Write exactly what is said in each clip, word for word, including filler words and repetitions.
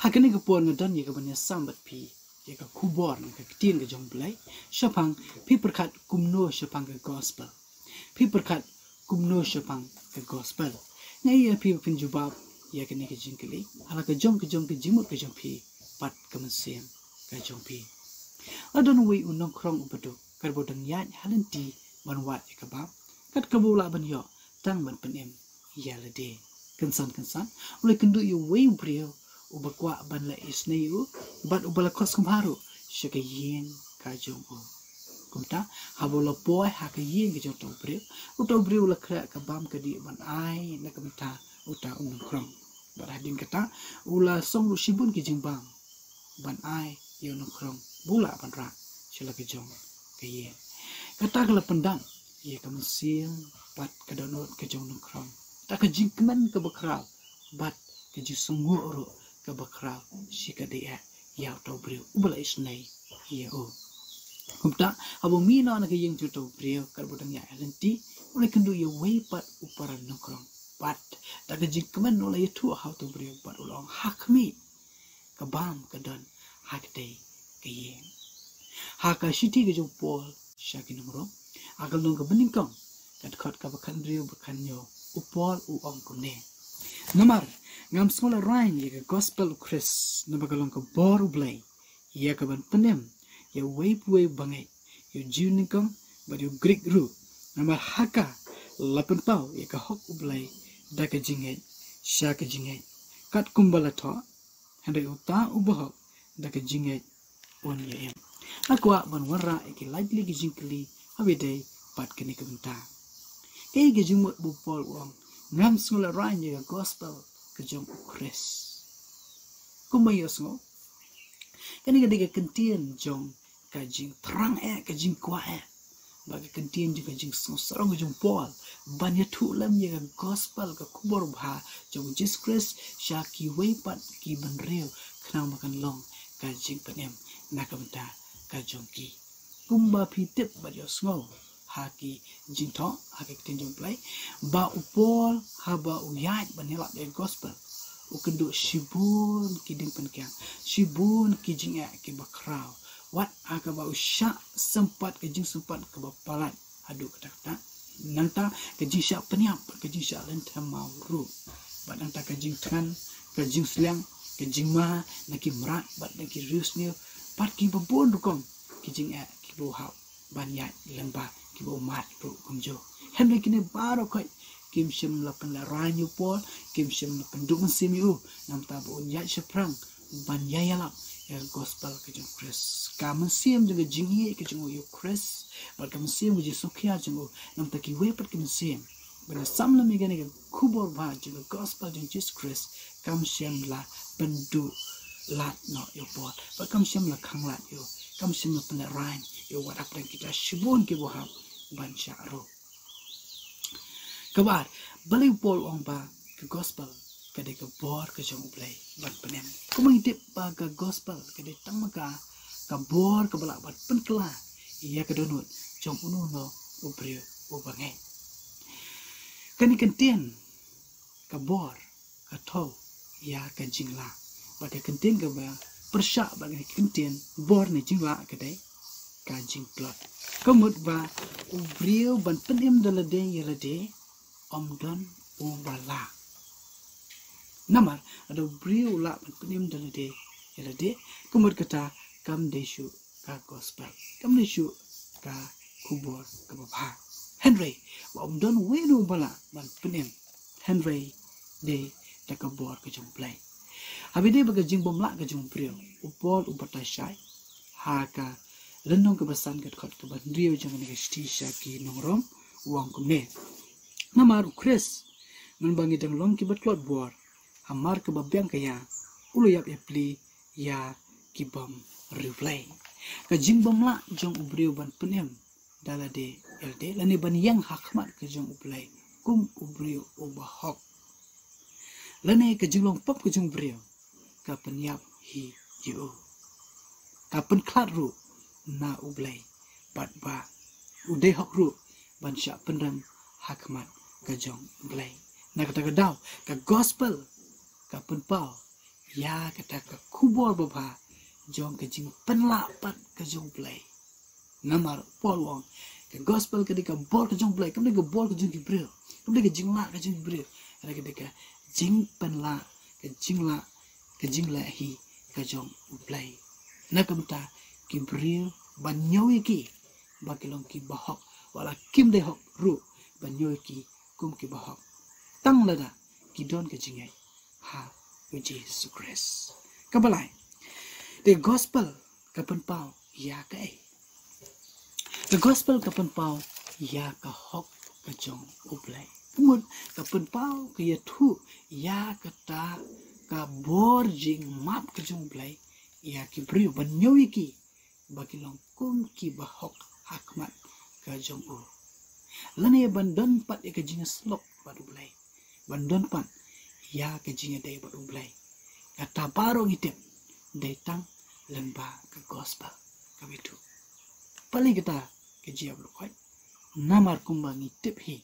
Ha kane ka por nga don ïa ka ban ïasam bad phi ïa ka khubor na ka ktien ka jong U Blei shaphang phi pyrkhat kumno shaphang ka gospel. Phi pyrkhat kumno shaphang ka gospel. Nga ïa phi ba phin jubab ïa kane ka jingkylli ha la ka jong ka jong ka jingmut ka jong phi bad ka mynsiem ka jong phi. La don uwei u nongkhrong uba duk, kat ba u dang ïaid ha lynti ban wad ïa ka bam, kat kaba u lah ban ïoh tang ban pynim ïa lade. Kynsan kynsan u la kynduh ïa uwei u briew uba kwah ban leh isynei ïa u bad uba la khot sngewbha ruh sha ka ïing ka jong u. Kumta haba u la poi ha ka ïing ka jong uta u briew, uta u briew u la khreh ka bam ka dih ban ai na ka bynta uta u nongkhrong. Bad hadien kata u la song ruh shibun ki jingbam ban ai ïa u nongkhrong ba u lah ban rah sha la ka jong ka ïing. Kata ka la pyndap ïa ka mynsiem bad ka dohnud ka jong u nongkhrong. Kata ka jingkmen kaba khraw bad ka jingsngewnguh ruh kaba khraw shikatdei eh ïa uta u briew uba la isynei ïa u. Kumta haba u mih noh na ka ïing jong uta u briew kat ba u dang ïaid ha lynti, u la kynduh ïa uwei pat u para nongkhrong. Bad da ka jingkmen u la ïathuh ha uta u briew bad u la ong, ha khmih, ka bam ka don ha katei ka ïing. Ha ka shithi ka jong u Paul sha ki nong Rom, ha ka lynnong kaba nyngkong, ka dkhot kaba khathynriew bad khathynñiew, u Paul u ong kumne: Namar ngam sngewlehraiñ ïa ka gospel u Khrist, namar ka long ka bor U Blei ïa ka ban pynim ïa uwei pa uwei uba ngeit, ïa u Jiw nyngkong bad ïa u Grik ruh. Namar ha ka la pynpaw ïa ka hok U Blei da ka jingngeit sha ka jingngeit, kat kumba la thoh, hynrei uta uba hok da ka jingngeit un ïa im. Nga kwah ban wanrah ïa ki lai tylli ki jingkylli haba ïadei bad kane ka bynta. Kaei ka jingmut ba u Paul u ong ngam sngewlehraiñ ïa ka gospel ka jong u Khrist? Kumba ïohsngew, kane ka dei ka kyntien jong ka jingthrang eh, ka jingkwah eh, bad ka kyntien jong ka jingsngewsarong ka jong u Paul ban ïathuh lem ïa ka gospel, ka khubor babha jong u Jisu Khrist sha kiwei pat ki bynriew, khnang ba kan long ka jingpynim na ka bynta ka jong ki. Kumba phi tip bad ïohsngew ha ki jingthoh ha ka ktien jong U Blei, ba u Paul haba u ïaid ban ïalap ïa ka gospel, u kynduh shibun ki diengpyngkiang, shibun ki jingeh kiba khraw. Wat ha kaba u shah sympat ka jingsympat kaba palat haduh katta katta, nangta ka jingshah pynïap bad ka jingshah lynthem maw ruh, bad nangta ka jingthngan, ka jingsliang, ka jingma na ki mrad bad na ki riewsniew, bad kiba bun rukom ki jingeh kiba u hap ban ïaid lyngba, kiba u mad ruh kumjuh. Hynrei kine baroh khoit kim shym la pynlehraiñ ïa u Paul, kim shym la pynduh mynsiem ïa u, namar ba un ïaid shaphrang ban ïa ïalap ïa ka gospel ka jong u Khrist. Ka mynsiem jong ka jingïeit ka jong u ïa u Khrist bad ka mynsiem ka jingsngewkhia jong u, namar kiwei pat ki mynsiem ban ïasam lem ïa kane ka khubor babha jong ka gospel jong u Jisu Khrist, kam shym la pynduh lad noh ïa u Paul, bad kam shym la khanglad ïa u, kam shym la pynlehraiñ ïa u, wat hapdeng kita shibun kiba u hap ban shah ruh. Kaba ar, balei u Paul u ong ba ka gospel ka dei ka bor ka jong U Blei ban pynim? Kumba ngi tip ba ka gospel ka dei tang ma ka, ka bor kaba lah ban pynkylla ïa ka dohnud jong uno uno u briew uba ngeit. Kane ka kyntien ka bor ka thew ïa ka jinglah. Bad ka kyntien kaba pyrshah bad kane ka kyntien bor ne jinglah ka dei ka jingtlot. Ka mut ba u briew ban pynim da lade ïa lade, ym don uba lah. Namar lada u briew u lah ban pynim da lade ïa lade, ka mut kata kam dei shuh ka gospel, kam dei shuh ka khubor kaba bha. Hynrei ba ym don uwei ruh uba lah ban pynim, hynrei dei da ka bor ka jong U Blei. Haba ïadei bad ka jingbymlah ka jong u briew, u Paul u batai shai ha ka lynnong kaba san, ka dkhot kaba hynriew jong kane ka shithi sha ki nong Rom, u ong kumne: Namar u Khrist, mynba ngi dang long kiba tlot bor, hamar kaba biang ka ïa, u la ïap ïapli ïa ki bym riewblei. Ka jingbymlah jong u briew ban pynim da lade ïa lade, lane ban ïeng ha khmat ka jong U Blei kum u briew uba hok, lane ka jinglong pop ka jong u briew, ka pynïap hi ïa u, ka pynkhlad ruh na U Blei, bad ba u dei hok ruh ban shah pynrem ha khmat ka jong U Blei. Na kata ka daw ka gospel ka pynpaw ïa kata ka khubor babha jong ka jingpynlah pat ka jong U Blei. Namar Paul u ong, ka gospel ka dei ka bor ka jong U Blei, kam dei ka bor ka jong ki briew, kam dei ka jinglah ka jong ki briew. Hynrei ka dei ka jingpynlah, ka jinglah, ka jingleh hi ka jong U Blei. Na ka bynta ki briew ban ñiew ïa ki ba ki long ki bahok, wat la kim dei hok ruh, ban ñiew ïa ki kum ki bahok, tang lada ki don ka jingngeit ha U Jisu Khrist. Kaba lai, the gospel ka pynpaw ïa kaei? The gospel ka pynpaw ïa ka hok ka jong U Blei. Ka mut ka pynpaw, ka ïathuh ïa kata ka bor jingmap ka jong U Blei ïa ki briew, ban ñiew ïa ki ba ki long kum ki bahok ha khmat ka jong U. Lane ban don pat ïa ka jingïasyllok bad U Blei, ban don pat ïa ka jingïadei bad U Blei. Kata baroh ngi tip dei tang lyngba ka gospel kaba ïathuh. Balei kata ka jingïasyllok? Namar kumba ngi tip hi,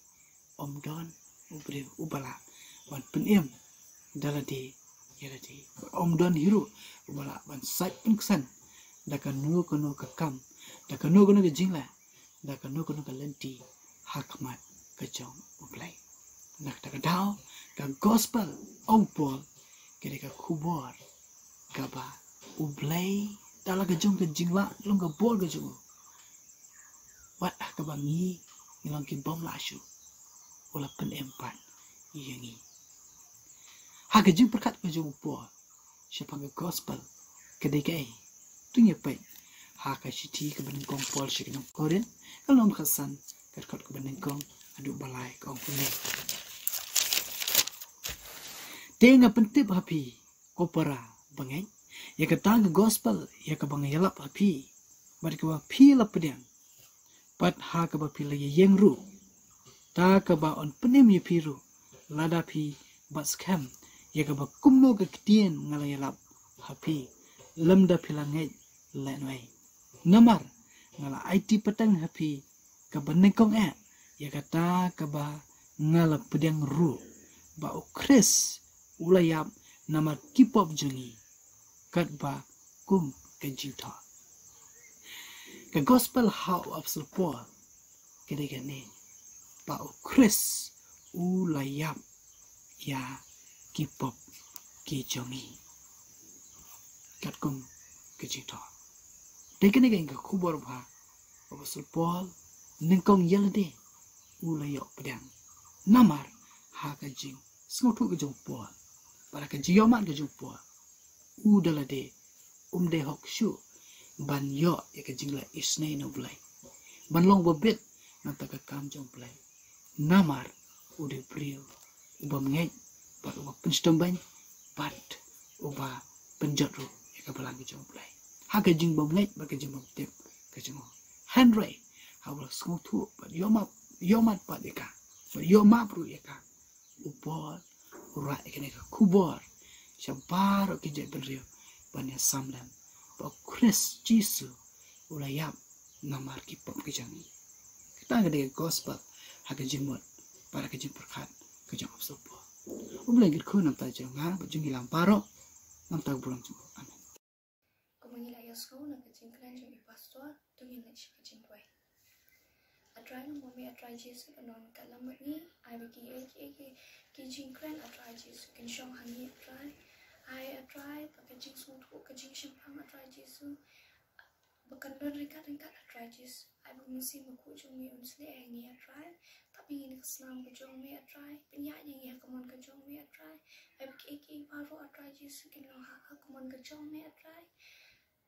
ym don u briew uba lah ban pynim da lade ïa lade. Ym don hi ruh uba lah ban sait pynksan da kano kano ka kam, da kano kano ka jingleh, da kano kano ka lynti ha khmat ka jong U Blei. Na kata ka daw, ka gospel, ong Paul, ka dei ka khubor kaba U Blei, da la ka jong ka jinglah, long ka bor ka jong U, wat ha kaba ngi, ngi long ki bym lah shuh, U la pynim pat ïa ngi. Ha ka jingpyrkhat ka jong u Paul shaphang ka gospel ka dei kaei? To ngin ïa peit ha ka shithi kaba nyngkong Paul sha ki nong Korinth, ka lynnong khatsan, ka dkhot kaba nyngkong haduh ba lai, ka ong kumne: Te nga pyntip ha phi, ko para bangeit, ïa kata ka gospel ïa kaba nga ïalap ha phi, bad kaba phi la pdiang, bad ha kaba phi la ïeng ruh, ta kaba yn pynim ïa phi ruh, lada phi bat skhem ïa kaba kumno ka ktien nga la ïalap ha phi, lymda phi la ngeit lehnohei. Namar nga la aiti pateng ha phi kaba nyngkong eh ïa kata kaba nga la pdiang ruh, ba U Khrist u la ïap namar ki pop jong ngi, katba kum ka jingthoh. Ka gospel ha u apostol Paul ka dei kane, ba U Khrist u la ïap ïa ki pop ki jong ngi, katkum ka jingthoh. Dei kane ka khubor ba u apostol Paul nyngkong ïa lade u la ïoh pdiang. Namar ha ka jingsngewthuh ka jong u Paul, bad ha ka jingïohmad ka jong u Paul, u da lade um dei hok shuh ban ïoh ïa ka jingleh isynei na U Blei, ban long ba bit na ka bynta ka kam jong U Blei. Namar u dei u briew u bym ngeit, bad u ba pynshitom beiñ, bad u ba pynjot ruh ïa ka balang ka jong U Blei ha ka jingbym ngeit bad ka jingbym tip ka jong u. Hynrei haba u la sngewthuh bad ïohmad, ïohmad pat ïa ka, bad ïohmad ruh ïa ka, u Paul u rah ïa kane ka khubor sha baroh ki jaitbynriew ban ïasam lem ba U Khrist Jisu u la ïap namar ki pop ki jong ngi. Kata ka dei ka gospel ha ka jingmut bad ha ka jingpyrkhat ka jong u apostol Paul. U Blei un kyrkhu na ka bynta jong nga bad jong ngi lang baroh, na ka bynta ka burom jong u. Amen. Kumba ngi la ïohsngew na ka jingkren jong i pastor, to ngin leit sha ka jingduwai. A Trai, ngi mut ba me A Trai Jisu pynlong ka lam bad ngi, ai ba ki, ki, ki, ki jingkren A Trai Jisu kin shong ha ngi A Trai. Ai A Trai, ba ka jingsngewthuh, ka jingshemphang A Trai Jisu, ba kan don ryngkat ryngkat A Trai Jisu. Ai ba u Mynsiem Bakhuid jong me un slieh ha ngi A Trai. Tap ïa ngi na ka snam ka jong me A Trai. Pynïaid ïa ngi ha ka mon ka jong me A Trai. Ai ba kiei kiei baroh A Trai Jisu kin long ha ka mon ka jong me A Trai.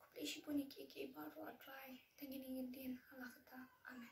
Khublei shibun ïa kiei kiei baroh A Trai. Tang ïa ngi ngin dien ha la kata. Amen.